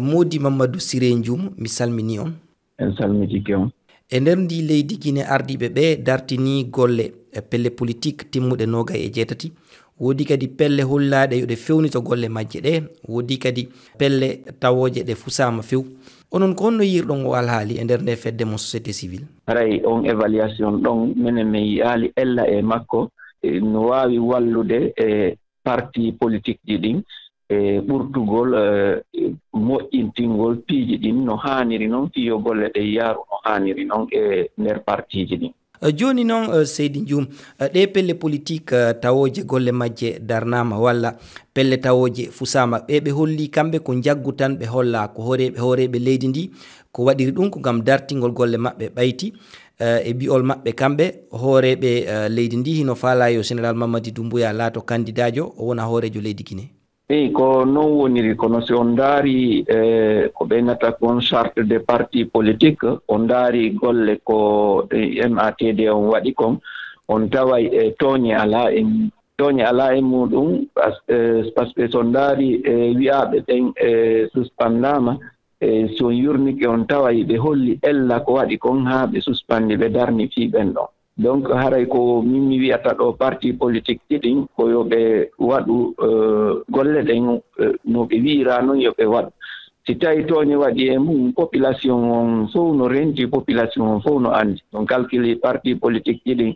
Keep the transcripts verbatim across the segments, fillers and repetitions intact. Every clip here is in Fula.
Moodi Mamadou Siré Ndioum, mi salminii on. En salmitike on. E nder ndii leydi Gine, ardiiɓe ɓee dartinii golle e pelle politik timmuɗe noogay e jeetati. Woodi kadi pelle hollaaɗe yo ɗe fewnito golle majje ɗee. Woodi kadi pelle tawooje ɗe fusaama few. Onon, ko honno yiirɗon oo alhaali e nder ndee fedde mon société civile? Haray on évaluation ɗon, menen men yi'aali ella e makko, e, no waawi wallude e parti politique ji ɗin e ɓurtugol, e, moƴƴintingol piiji ɗin no haaniri non, fii yo golle ɗen yaaru no haaniri non e nder partiji ɗin. E, jooni non, e, Seydi Ndioum, e, ɗee pelle politik, e, tawooje golle majje darnaama walla pelle tawooje fusaama, ɓe ɓe holli kamɓe ko njaggu tan ɓe hollaa, ko hooreeɓe, hooreeɓe leydi ndi, ko waɗiri ɗum ko ngam dartingol golle maɓɓe ɓayti, e, e bi'ol maɓɓe kamɓe, hooreeɓe, e, leydi ndi hino faalaa yo Général Mamadi Doumbouya laato kandidaajo, o wona hooreejo leydi Gine. Eyi, ko non woniri, kono si on ndaari, e, ko ɓe nata kon charte de parti politique, on ndaari golle ko, e, M A T D on waɗi kon, on taway, e, tooñe alaa e mum. Tooñe alaa e muɗum, pas-, e, parce que so on ndaari, e, wi'aaɓe ɓen, e, suspandaama, e, si on yurnike on taway ɓe holli ella ko waɗi kon haa ɓe suspandi, ɓe darni fii ɓen ɗon. Donc, haray ko min mi wi'ata ɗo, parti politique ji ɗin, ko yo ɓe waɗu, eh, golle ɗen, eh, no ɓe wi'ira non yo ɓe waɗu. Si tawi tooñe waɗi e mum, population on fow no renti, population on fow no anndi. On calcule parti politique ji ɗin,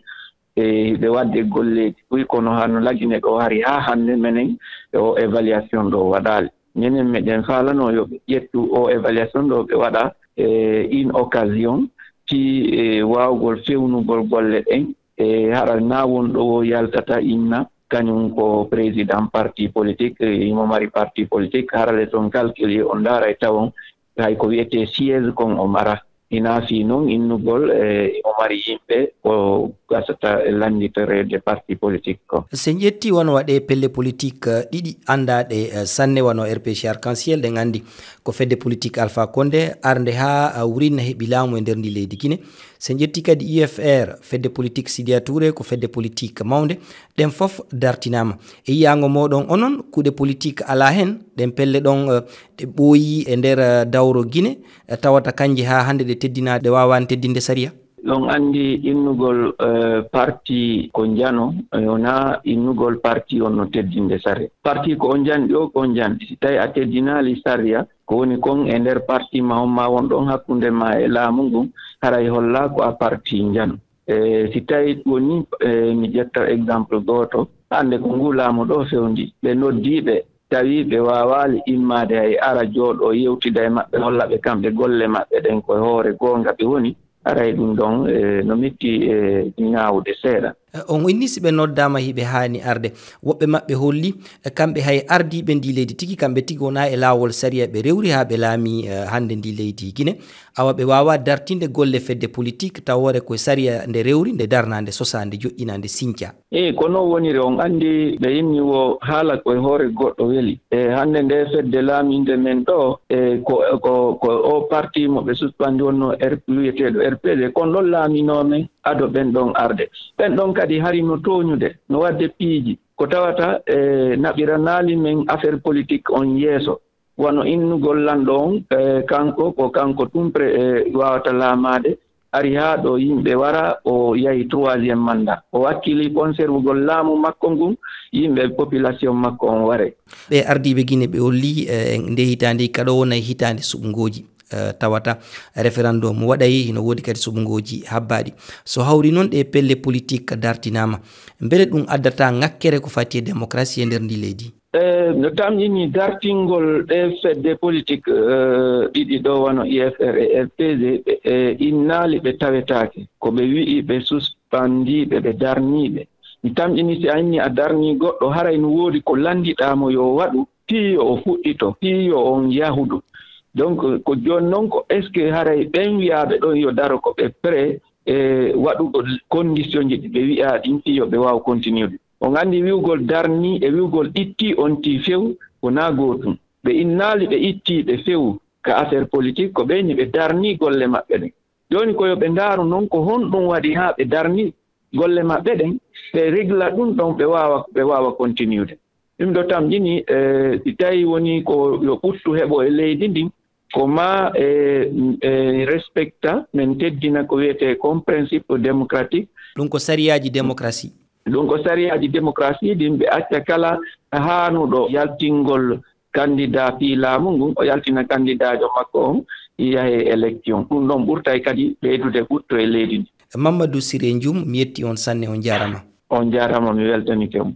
e ɓe waɗde golleeji buy, kono hano lagine ɗo hari haa hannde menen e o évaluation ɗo waɗaali. Minen meɗen faalano yo ɓe ƴettu o évaluation ɗo ɓe waɗa, e, in occasion, fii, e, waawgol fewnugol golle ɗen, e, hara na won ɗo o yaltata inna, kañum ko président parti politique, e, imo mari parti politique, hara le son calcul, on ndaara e tawon, hay ko wiyetee siège kon o mara. Ina fii non innugol, e, o mari yimɓe ko gasata e lannditoreede parti politique ko. So en ƴetti wano waɗee pelle politique, eh, ɗiɗi anndaaɗe, eh, sanne wano R P G Arc-en-Ciel, ɗen anndi ko fedde politique Alpha Condé, arde haa, eh, wurinna heɓi laamu e nder ndi leydi Gine. So en ƴetti kadi U F R, fedde politique Sidia Touré, ko fedde politique mawnde, ɗen fof dartinaama. E yiyaango mooɗon onon, kuuɗe politique alaa hen, ɗen pelle ɗon, eh, ɗe ɓooyi e nder, eh, dawro Gine, eh, tawata kanje haa hannde ɗe teddinaa, ɗe waawaani teddinde sariya? Ɗon anndi innugol, eh, parti ko njano, eh, wonaa innugol parti on no teddinde sariya. Parti ko on njanɗi o, ko on njanɗi. Si tawi a teddinaali sariya, ko woni kon e nder parti ma on ma won ɗon hakkunde ma e laamu ngun, haray holla ko a parti njano. E si tawi woni, e mi ƴetta exemple gooto, hannde ko ngu laamu ɗo fewndi, ɓe noddi ɓe, tawi ɓe waawaali immaade hay ara jooɗo yewtida e maɓɓe, holla ɓe kamɓe golle maɓɓe ɗen ko e hoore goonga ɓe woni, haray ɗum ɗon, e, no metti, e, ñaawde seeɗa. E, on inni si ɓe noddaama hiɓe haani arde. Woɓɓe maɓɓe holli, e, kamɓe hay ardiiɓe ndi leydi tigi, kamɓe tigi wonaa e laawol sariya ɓe rewri haa ɓe laami, e, hannde ndi leydi Gine. Awa ɓe waawaa dartinde golle fedde politique, tawoore ko e sariya nde rewri, nde darnaa, nde sosaa, nde joƴƴinaa, nde sincaa. Eey, ko noon woniri. On anndi ɓe inni wo haala ko e hoore goɗɗo weli. E hannde nde fedde laaminde men ɗo, e ko, ko, ko o parti mo ɓe suspandi wonno R, wiyeteeɗo R P D, kon ɗon laaminoo men ado ɓen ɗon arde. Ɓen ɗon kadi hari no tooñude, no waɗde piiji, ko tawata, e, naɓiranaali men affaire politique on yeeso. Wano innugol lanɗo on, e, kanko, ko kanko tun pre-, e, waawata laamaade, ari haa ɗo yimɓe wara, o yahi troisième mandat. O wakkili conservugol laamu makko ngun, yimɓe population makko on ware. Ɓe ardiiɓe Gine ɓe holli, e, nde hitaande kaɗo wona hitaande suɓngooji, e, tawata référendum waɗay, hino woodi kadi suɓngooji habbaaɗi. So hawri noon ɗe pelle politique dartinaama, mbele ɗum addata ŋakkere ko fati e démocratie e nder ndi leydi? E, no tamƴini dartingol ɗe fedde politique, e, ɗiɗi ɗo wano U F R e R P G, ɓe, e, innaali ɓe tawetaake. Ko ɓe wi'i ɓe suspandiiɓe, ɓe darniiɓe. Mi tamƴini si a inni a darnii goɗɗo, haray no woodi ko lanndiɗaa mo yo waɗu, fii yo o fuɗɗito, fii yo on yahudu. Donc, ko jooni noon ko est-ce que haray ɓen wiyaaɓe ɗon yo daro ko ɓe prêt e waɗugol condition ji ɗi ɓe wi'aa ɗin fii yo ɓe waaw continude? On anndi wi'ugol darnii e wi'ugol ittii on tii few wonaa gootum. Ɓe innaali ɓe ittii ɓe few ka affaire politique, ko ɓeyni ɓe darnii golle maɓɓe ɗen. Jooni ko yo ɓe ndaaru noon ko honɗum waɗi haa ɓe darnii golle maɓɓe ɗen, ɓe regla ɗum ɗon ɓe waawa, ɓe waawa continude. Ɗum ɗo tamƴini, e, si tawi woni ko yo ɓuttu heɓo e leydi ndin, ko ma e, e respecta, men teddina ko wiyetee kon principe démocratique. Ɗum ko sariyaaji démocratie. Ɗum ko sariyaaji démocratie ɗin, ɓe acca kala haanuɗo yaltingol candidat fii laamu ngun, o yaltina candidaajo makko on, yahe élection. Ɗum ɗon ɓurtay kadi ɓeydude ɓuttu e leydi ndi. Mamadou Siré Ndioum, mi yetti on sanne, on jaarama. On jaarama, mi weltanike on.